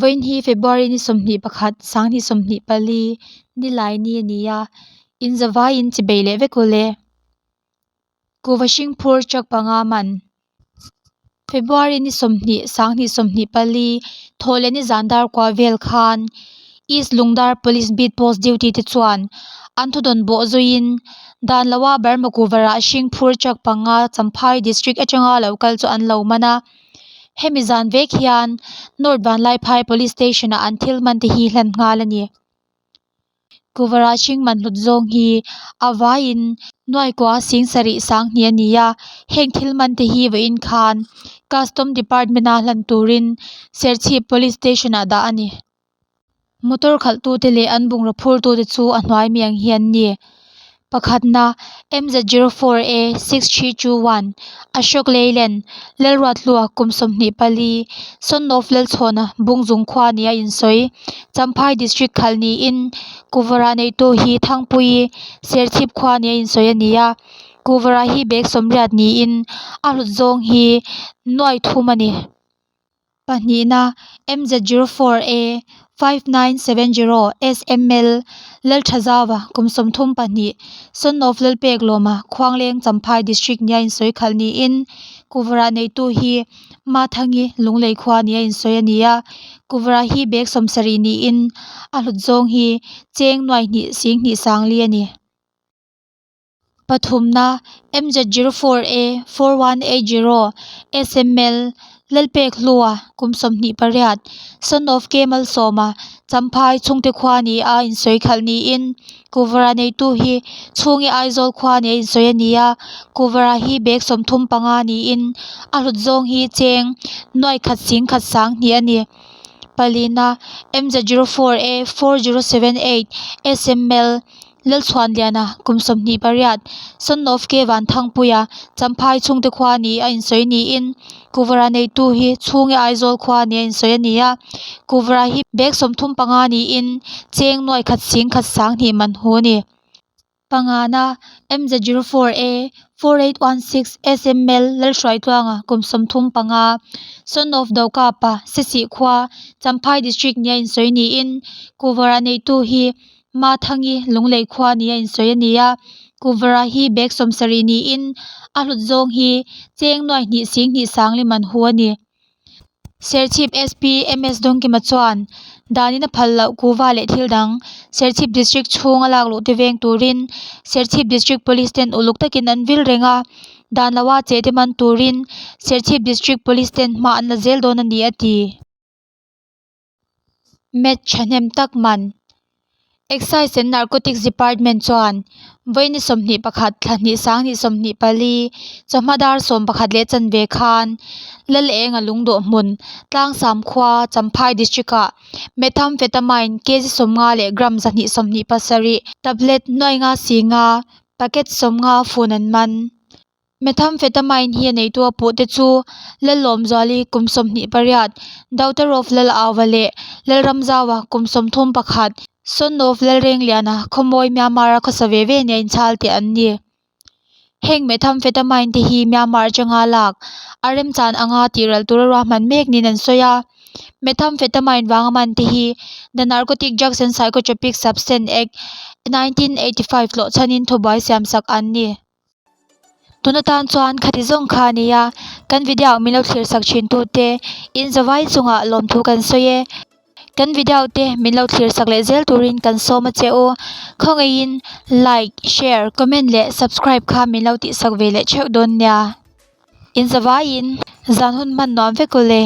Vawiin hi February ni 21 2024 nilai ni a ni a, in zavaiin chi bei leh vek ule. Kuhva hring phur truck panga man. February ni 20 2024 thawh leh ni zan dar kua vel khan East Lungdar Police Beat Post duty te chuan an thudawn bawh zuiin dan loa Burma kuhva rah hring phur truck panga Champhai District atanga lo kal chu an lo man a. Hemi zan vek hian North Vanlaiphai Police Station ah an thil man te hi hlan nghal a ni. Kuhva rah hring man hlut zawng hi a vaiin nuai kua sing sarih sang hnih a ni a, heng thil man te hi vawiin khan Custom Department a hlan turin Serchhip Police Station ah dah a ni. Motor khalh tute leh an bungraw phur tute chu a hnuai mi ang hi an ni. Pakhatna M Z 04 A 6321 Ashok Leyland Lalruathlua kum 24 son of Lalchhawna Bungzung khua nia insawi Champhai District khalh niin Kuhvarah neitu hi Thangpuii Serchhip khua nia insawi a ni a Kuhvarah hi bag 80 niin a hlut zawng hi nuai thum a ni. Pahnihna M Z 04 A 5970 S M L Lalthazaua kum 32 son of Lalpek Lawma Khuangleng Champhai District nia insawi khalh niin Kuhvarah neitu hi Mathangi Lunglei khua nia insawi a ni a Kuhvarah hi bag 70 niin a hlut zawng hi cheng nuai hnih sing hnih sang li a ni. Pathumna M Z 04 A 4180 S M L Lalpek Hlua kum 28 son of K Malsawma Champhai chhungte khua ni a insawi khalh niin Kuhvarah neitu hi chhungi Aizawl khua ni a insawi a ni a Kuhvarah hi bag 35 niin a hlut zawng hi cheng nuai khat sing khat sang hnih a ni. Palina M Z 04 A 4078 S M L Lalchhuanliana kum 28 son of K Vanthangpuia Champhai chhungte khua ni a insawi niin Kuhvarah neitu hi chhungi Aizawl khua ni a insawi a ni a Kuhvarah hi bag 35 niin cheng nuai khat sing khat sang hnih man hu a ni. Pangana M Z 04 A 4816 S M L Lalhruaitluanga kum 35 son of Dokapa Sesih khua Champhai District nia insawi niin Kuhvarah neitu hi Mathangi Lunglei khua nia insawi a ni a Kuhvarah hi bag 70 niin a hlut zawng hi cheng nuai hnih sing hnih sang li man hu a ni. Serchhip SP M S Dawngkima chuan danin a phal loh kuhva leh thil dang Serchhip District chhung a lak luh te veng turin Serchhip District Police ten uluk takin an vil reng a dan loa che te man turin Serchhip District Police ten hma an la zel dawn a ni a ti. Mat thahnem tak man Excise and Narcotics Department chuan vawi ni 21 thla hnih sang hnih 24 chawhma dar 11 leh chanve khan Lal Enga lungdawh hmun Tlangsam khua Champhai District ah Methamphetamine kg 50 leh gram 227 tablet nuai nga si nga packet 50 fun an man. Methamphetamine hi a neitu a puh te chu Lallawmzuali kum 28 daughter of Lalauva leh Lalramzaua kum 31 son of Lalrengliana khawmawi Myanmar a khawsa ve ve nia inchhal tih an ni. Heng methamphetamine te hi Myanmar atanga lak a remchan anga tihral tura ruahman mek niin an sawi a. Methamphetamine vanga man te hi The Narcotic Drugs and Psychotropic Substance Act 1985 tlawh chhanin thubuai siamsak an ni. Tuna tan chuan khati zawng kha a ni a kan video min lo thlir sak thin tu te in zavai chungah lawmthu kan sawi e kan video te min lo thlir sak leh zel turin kan sawm a che u khawngaihin like share comment leh subscribe kha min lo tih sak ve leh theuh dawn nia in zavaiin zan hun hman nuam vek ule.